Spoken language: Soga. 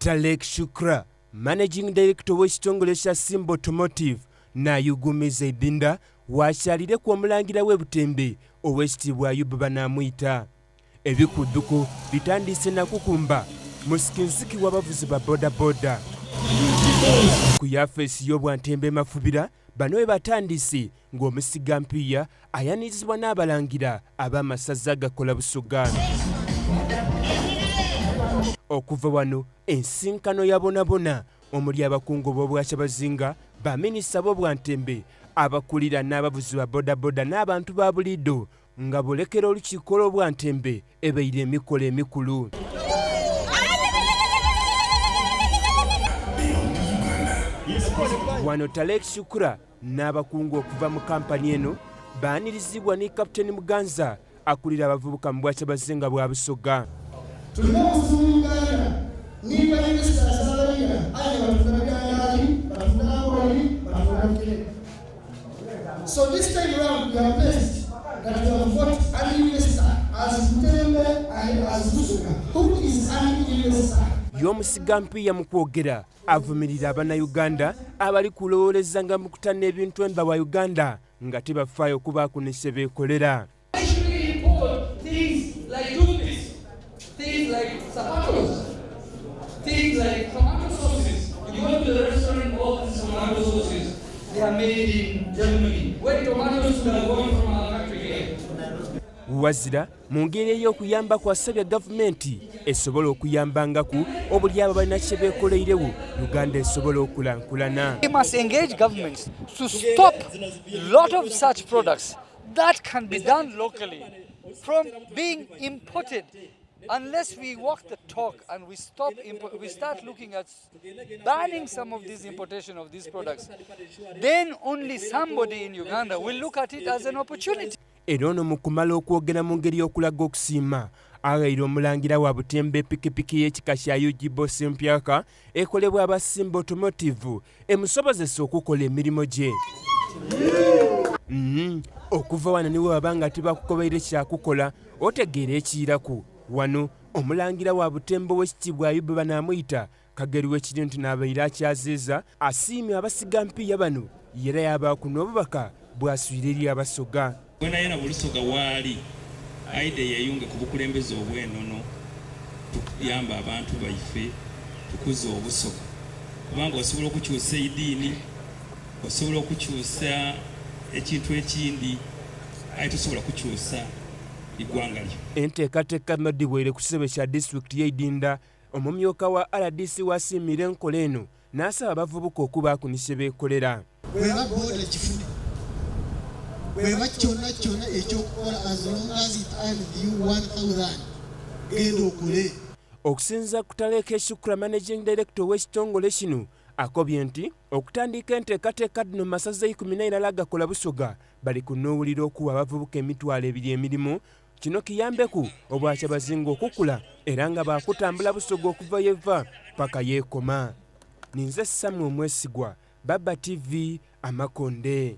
Tarek Shukra, Managing Director w'ekitongole kya Simba Automotive n'ayugumiza Idinda wakyalireku omulangira w'e Butembe Owekitiibwa Ayubu Banamwita. Ebikudhuko bitandiise na kukumba musikinsiki w'abavuzi ba bodaboda. Ku yafeesi y'Obwantembe e Mafubira bano webatandise ng'omusiga mpiiya ayanirizibwa n'abalangira ab'amasaza agakola Busoga. Okuva wano ensinkano ya bonabona omuli abakungu b'Obwakyabazinga, baminisita b'Obwantembe, abakulira n'abavuzi ba bodaboda n'abantu ba buliidho nga bolekera olukiiko lw'Obwantembe ebaire emikolo emikulu. Wano Tarek Shukura n'abakungu okuva mu kampani eno baanirizibwa ni Kapiteeni Muganza akulira abavubuka mu Bwakyabazinga bwa Busoga. Tulina obuzibu mu Uganda ni ba investors abayiga aye nga batunda bidandaali, batunda kamooli, batunda bikere. So this time round we are blessed that we have got an investor as Butembe and as Busoga who is an investor. Y'omusigampiiya mu kwogera avumirira Abannayuganda abali kulowoolezanga mu kutana ebintu emba wa Uganda nga tebafaayo kubaako ne kye beekolera. Wazira mu ngeri ey'okuyambaku asabye gavumenti esobole okuyambangaku obuli abo balina kye beekoleirewo Uganda esobole okulankulana. We must engage governments to stop lot of such products that can be done locally from being imported unless we walk the talk and we stop we start looking at banning some of this importation of these products, then only somebody in Uganda will look at it as an opportunity. Era ono mu kumala okwogera mu ngeri y'okulaga okusiima aghaire omulangira wa Butembe pikipiki y'ekika kya UG Boss empyaka ekolebwa aba Simba Automotive emusobozesa okukola emirimu gye. Okuva wano ni webaba nga tibakukobeire kyakukola otegeera ekiiraku. Wano omulangira wa Butembe ow'ekitiibwa Ayubu Banamwita Kageri wekiri nti n'abaire akyaziiza asiimye abasiga mpiiya bano era yaabaaku n'obubaka bw'aswire eri Abasoga. Yeenayeena Bulusoga waali aidhe yeeyunge ku bukulembeze obw'enono tuyambe abantu baife tukuze Obusoga kubanga osobola okukyusa eidiini, osobola okukyusa ekintu ekindi aye tosobola kukyusa ighanga lyo. Enteekateeka eno dhiweire ku kitebe kya disitulikiti y'e Idinda Omumyuka wa rdc w'asiimira enkola eno n'asaba abavubuka okubaaku ni kye beekolera. Bweba boda gifune, bweba kyona kyona ekyokukola as long as it earns you 1000 genda okole. Okusinziira ku Tarek Shukra Managing Director ow'ekitongole kino akobye nti okutandiika enteekateeka dhino mu masaza eikumi n'eirala agakola Busoga bali kunuubulira okuwa abavubuka 2000 emirimu Kino kiyambeku Obwakyabazinga okukula era nga baakutambula Busoga okuva yeva paka yeekoma. Ninze Samuel Mwesigwa, Baba TV, Amakonde.